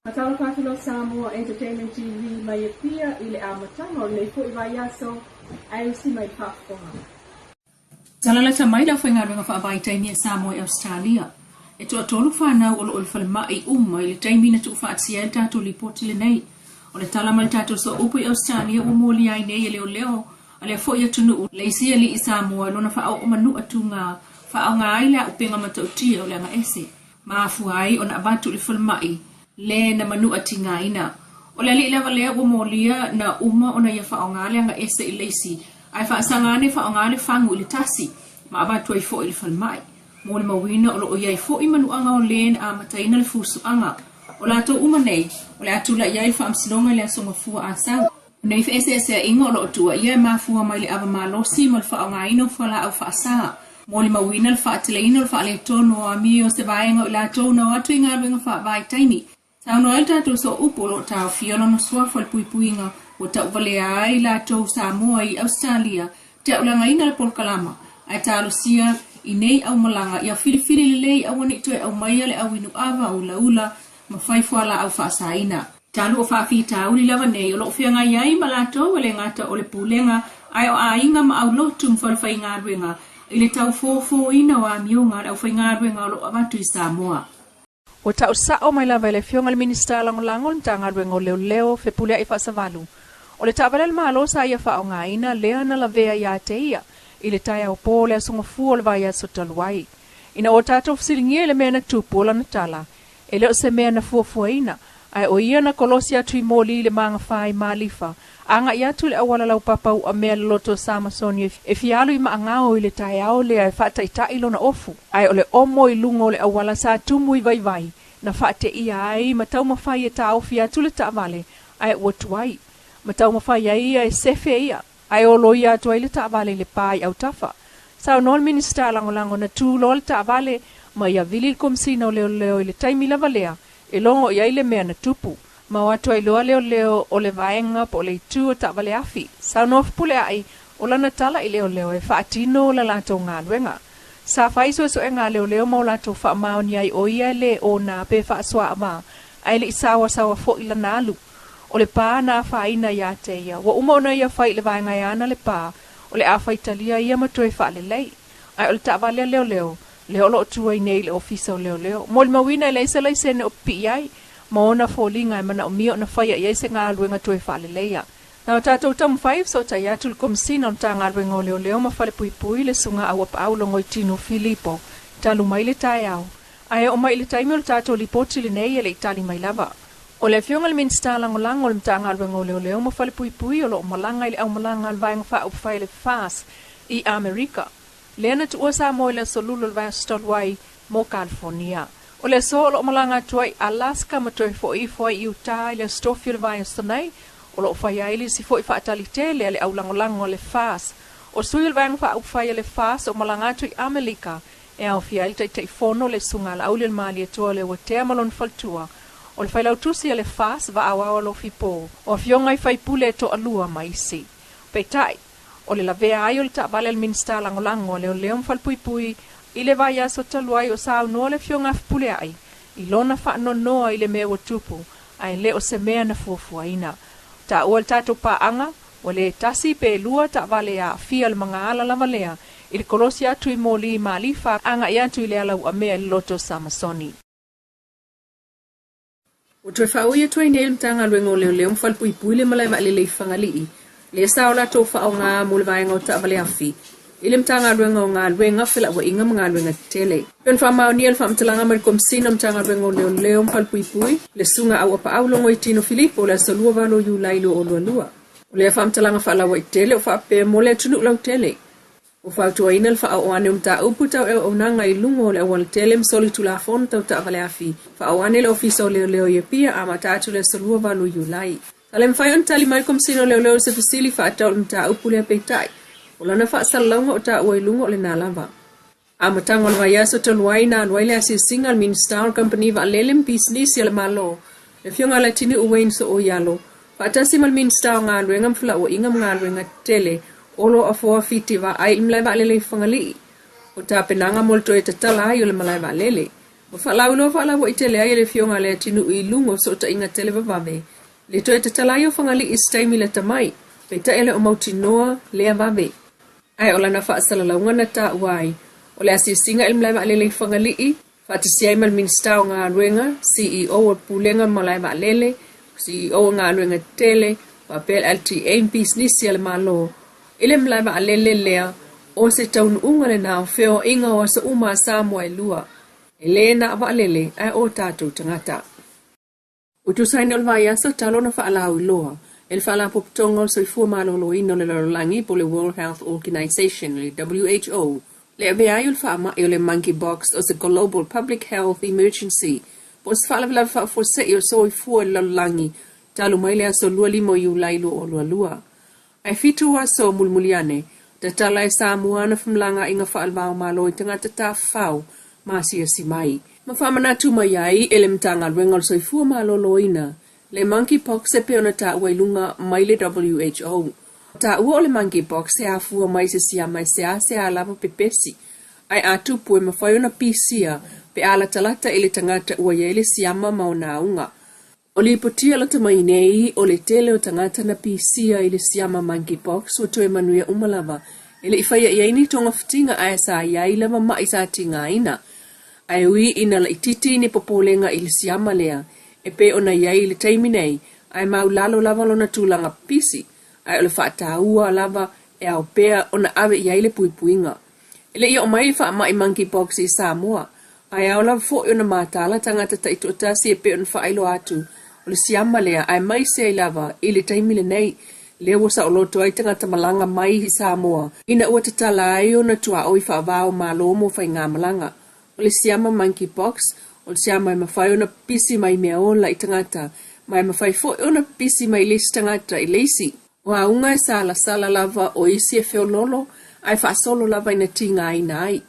Faatalofa atu loa Samoa Entertainment TV mai Apia i le amataga o lenei foi vaiaso ae usi mai le faafofoga. Talalata mai le aufaigaluega faavaitaimi a Samoa i Ausetalia. E toatolu fanau o lo o i le falemai uma i le taimi na tuufaatasia ai le tatou lipoti lenei. O le tala mai le tatou sooupu i Ausetalia ua molia ai nei e leoleo a lea foi atunuu le isi alii Samoa i lona faaoo manua tuga faaaoga ai le auupega matautia o le agaese. Mafua ai ona avatu i le falemai le na manua tigaina. O le alii lava lea ua molia na uma ona ia faaaoga le agaese i le isi ae faasaga ane faaaoga le fagu i le tasi ma avatu ai foi i le falemai. Molimauina o lo o i ai foi manuaga o le na amataina le fusuaga. O latou uma nei, o le a tulai ai le faamasinoga i le Aso Gafua Asau. O nei feeseeseaiga o lo o tuuaia e mafua mai le ava malosi ma le faaaogaina o fualaau faasa. Molimauina le faateleina o le faaletonu o amio o se vaega o i latou na o atu i galuega faavaitaimi. Saunoa ai le tatou sooupu o lo o taofia lona suafa i le puipuiga ua tauvalea ai latou Samoa i Ausetalia teaulagaina le polokalama ae talosia i nei aumalaga ia filifili lelei aua ne i toe aumaia le auinu ava, ulaula ma fai fualaau faasaina. Talu o faafitauli lava nei o lo o feagai ai ma latou e le gata o le Pulega ae o aiga ma aulotu ma falefaigaluega i le tau fofōina o amioga a le aufaigaluega o lo o avatu i Samoa. Ua tau sao mai lava e le Afioga i le Minisita Lagolago o le Matagaluega o Leoleo, Fepuleai Faasavalu, o le taavale a le Malo sa ia faaaogaina lea na lavea ia te ia i le taeao po o le Aso Gafua o le vaiaso talu ai. Ina ua tatou fesiligia i le mea na tupu o lana tala, E le o se mea na fuafuaina, ae o ia na kolosi atu i moli i le magafa i Malifa, agai atu i le auala laupapa uamea loloto o Samasoni e fia alu i Maagao i le taeao lea e faataitai lona ofu. Ae o le omo i luga o le auala sa tumu i vaivai, na faateia ai ma taumafai e taofi atu le taavale, ae ua tuai. Ma taumafai ai ia e sefe ia, ae oloia atu ai le taavale i le pa i autafa. Saunoa le Minisita Lagolago na tu loa le taavale ma ia vili le Komesina o Leoleo i le taimi lava lea e logo i ai le mea na tupu, ma o atu ai loa leoleo o le vaega po o le itu o taavale afi. Saunoa Fepuleai, o lana tala i leoleo e faatino la latou galuega. Sa fai suesuega a leoleo ma o latou faamaoni ai o ia e le ona pe faasoaava ae le i saoasaoa foi lana alu. O le pa na afaina ia te ia. Ua uma ona ia fai i le vaega e ana le pa, o le a faitalia ia ma toe faalelei. Ae o le taavale a leoleo, lea o lo o tu ai nei i le ofisa o leoleo. Molimauina e leai se laisene o pipii ai, ma ona foliga e manaomia ona faia i ai se galuega toe faaleleia. Na o tatou taumafai e fesootai atu i le Komesina o le Matagaluega o Leoleo ma Falepuipui, le Susuga Auapaau Logoitino Filipo, talu mai le taeao, ae oo mai i le taimi o le tatou lipoti lenei e le i tali mai lava. O le Afioga i le Minisita Lagolago o le Matagaluega o Leoleo ma Falepuipui o lo o malaga i le aumalaga a le Vaega Faaupufai a le FAS i Amerika, lea na tuua Samoa i le aso Lulu o le vaiaso talu ai mo California. O le aso o lo o malaga atu ai i Alaska ma toe foi ifo ai i Utah i le aso Tofi o le vaiaso nei, o lo o fai ai le isi foi faatali tele a le aulagolago a le FAS. O sui o le Vaega Faaupufai a le FAS o malaga atu i Amelika e aofia ai le Taitaifono, le Susuga Alauli o le Malietoa o Leuatea ma lona faletua, o le Failautusi a le FAS, Vaaoao Alofi Po, o afioga i faipule e toalua ma isi. Peitai, o le lavea ai o le taavale a le Minisita Lagolago a Leoleo ma Falepuipui i le vaiaso talu ai o saunoa le Afioga a Fepuleai i lona faanoanoa i le mea ua tupu ae le o se mea na fuafuaina. Taua le tatou paaga, ua le tasi pe lua taavale e aafia le magaala lava lea i le kolosi atu i moli Malifa agai atu i le ala uamea i le loto o Samasoni. Ua toe faaui atu ai nei le Matagaluega o Leoleo ma Falepuipui le malae vaalele i Fagalii, lea sa o latou faaaoga mo le vaega o taavale afi i le Matagaluega o Galuega, Felauaiga ma Galuega Tetele. E pei ona faamaonia le faamatalaga mai le Komesina o Matagaluega o Leoleo ma Falepuipui, le Susuga Auapaau Logoitino Filipo o le aso 28 o Iulai 2022. O lea faamatalaga faalauaitele o faapea mo le atunuu lautele. Ua fautuaina le faaoo ane o mataupu tau auaunaga i luga o le aualatele ma solitulafono tau taavale afi, faaoo ane le Ofisa o Leoleo i Apia amata atu i le aso 28 Iulai. Sa le mafai ona tali mai le Komesina o Leoleo i se fesili faatatau i le mataupu lea peitai, o lana faasalalauga o taua i luga o lena lava. Amataga o le vaiaso talu ai na alu ai le asiasiga a le Minisita o le Kamupani Vaalele ma Pisinisi a le Malo, le Afioga ia Leatinuu Wayne Sooialo, faatasi ma le Minisita o Galuega ma Felauaiga ma Galuega Tetele, Olo Afoa Fiti Vaai i le malae vaalele i Fagalii. O tapenaga mo le toe tatala ai o le malae vaalele. Ma faalauiloa faalauaitele ai e le Afioga a Leatinuu i luga o fesootaiga televavave le toe tatala ai o Fagalii i se taimi lata mai, peitai e le o mautinoa lea vave. Ae o lana faasalalauga na taua ai, o le asiasiga i le malaevaalele i Fagalii, faatasi ai ma le Minisita o Galuega, CEO o le Pulega o Malaevaalele, CEO o Galuega Tetele, faapea le LTA ma Pisinisi a le Malo, i le malaevaalele lea, o se taunuuga lena o feoaiga o aso uma a Samoa e lua. E le na o vaalele ae o tatou tagata. Ua tusa ai nei o le vaiaso talu ona faalauiloa e le Faalapotopotoga o le Soifua Maloloina o le Lalolagi po o le World Health Organization, le WHO, le avea ai o le faamai o le monkeypox o se Global Public Health Emergency po o se faalavelave faafuasei o le soifua i le lalolagi talu mai le aso 25 o Iulai 2022. Ae fitu aso mulimuli ane, tatala e Samoa ana femalagaaiga faale-va-o-Malo i tagata tafafao ma asiasi mai. Ma faamanatu mai ai e le Matagaluega o le Soifua Maloloina le monkeypox e pei ona taua i luga mai le WHO. Taua o le monkeypox e afua mai i se siama e seasea lava pepesi, ae a tupu e mafai ona pisia pe a latalata i le tagata ua i ai le siama ma ona auga. O lipotia lata mai nei, o le tele o tagata na pisia i le siama monkeypox ua toe manuia uma lava, e le i faia i ai ni togafitiga ae sa i ai lava ma'i sa tigaina. Ae ui ina laitiiti ni popolega i le siama lea e pei ona i ai i le taimi nei, ae maulalo lava lona tulaga pipisi, ae o le faataua lava e ao pea ona ave i ai le puipuiga. E le i oo mai le faamai monkeypox i Samoa, ae ao lava foi ona mataala tagata taitoatasi e pei ona faailoa atu o le siama lea aemaise ai lava i le taimi lenei lea ua saoloto ai tagata malaga mai i Samoa ina ua tatala ai ona tuaoi faava o Malo mo faigamalaga. O le siama monkeypox, o le siama e mafai ona pipisi mai meaola i tagata ma e mafai foi ona pipisi mai le isi tagata i le isi. O auga e salasala lava o isi e feoloolo ae faasolo lava ina tigaina ai.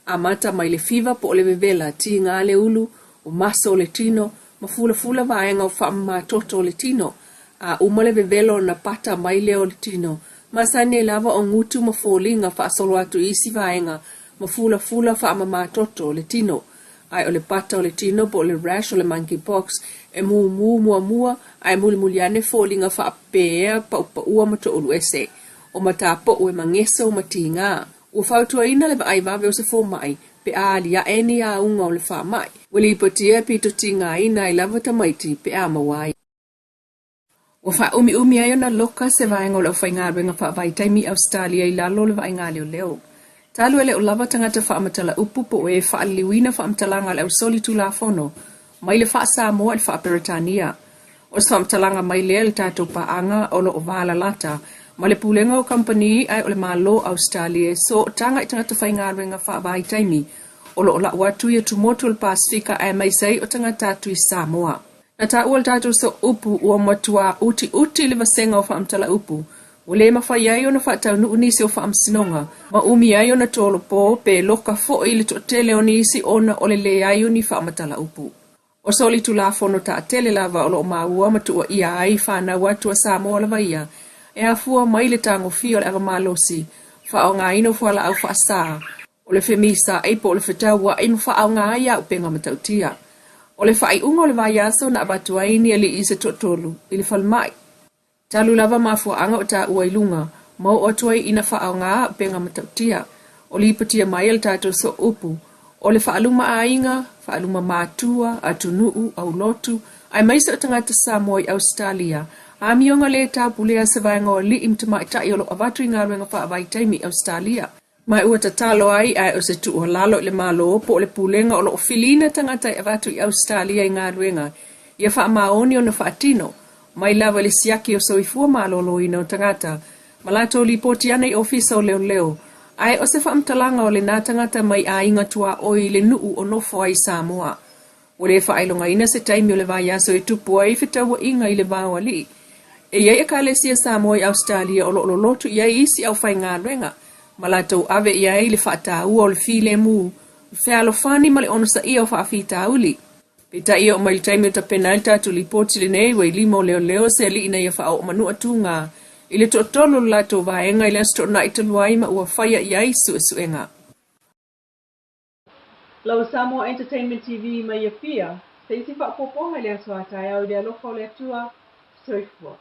Amata mai le fiva po o le vevela, tiga le ulu, o maso o le tino, ma fulafula vaega o faamamatoto o le tino. A uma le vevelo ona pata mai lea o le tino, masani ai lava o gutu ma foliga faasolo atu i isi vaega ma fulafula faamamatoto o le tino. Ae o le pata o le tino po o le rash o le monkeypox e mumu muamua ae mulimuli ane foliga faapea paupaua ma toulu ese. O matapou e mageso ma tiga. Ua fautuaina le vaai vave o se fomai pe a aliae ni auga o le faamai. Ua lipotia e pito tigaina ai lava tamaiti pe a maua ai. Ua faaumiumi ai ona loka se vaega o le aufaigaluega faavaitaimi i Ausetalia i lalo o le vaaiga leoleo. Talu e le o lava tagata faamatala upu po o e faaliliuina faamatalaga a le ausolitulafono mai le faa-Samoa i le faa-Peretania. O se faamatalaga mai lea i le tatou paaga o lo o valalata ma le pulega o kamupani ae o le Malo o Ausetalia e sootaga i tagata faigaluega faavaitaimi o lo o lau atu i atumotu o le Pasefika aemaise ai o tagata atu i Samoa. Na taua le tatou sooupu ua matuā utiuti le vasega o faamatala upu, ua le mafai ai ona faataunuu nisi o faamasinoga, ma umi ai ona tolopo pe loka foi le toatele o nisi ona o le leai o ni faamatala upu. O solitulafono taatele lava o lo o maua ma tuuaia ai fanau atu a Samoa lava ia, e afua mai le tagofia o le ava malosi, faaaogaina o fualaau faasā, o le femisaai po o le fetauai ma faaaoga ai auupega matautia. O le faaiuga o le vaiaso na avatu ai ni alii se toatolu i le falemai. Talu lava mafuaaga o taua i luga, ma oo atu ai ina faaaoga auupega matautia. O lipotia mai e le tatou sooupu, o le faaluma aiga, faaluma matua, atunuu, aulotu, aemaise o tagata Samoa i Ausetalia, amioga le taupulea se vaega o alii ma tamaitai o lo o avatu i galuega faavaitaimi i Ausetalia. Ma ua tatalo ai ae o se tuualalo i le Malo po o le pulega o lo o filiina tagata e avatu i Ausetalia i galuega ia faamaoni ona faatino, mai lava i le siaki o soifua maloloina o tagata ma latou lipoti ane i ofisa o leoleo, ae o se faamatalaga o lena tagata mai aiga tuaoi i le nuu o nofo ai i Samoa. Ua le faailogaina se taimi o le vaiaso e tupu ai fetauaiga i le va o alii. E i ai Ekalesia Samoa i Ausetalia o lo o lolotu i ai isi aufaigaluega ma latou ave i ai le faataua o le filemu, fealofani ma le onosaia o faafitauli. Peitai e oo mai i le taimi o tapena ai le tatou lipoti lenei, ua i lima o leoleo se alii ina ia faaoo manua tuga i le toatolu o le latou vaega i le Aso Toonai talu ai ma ua faia i ai suesuega. Lau Samoa Entertainment TV mai Apia, se isi faaopoopoga i le aso a taeao i le alofa o le Atua. Soifua.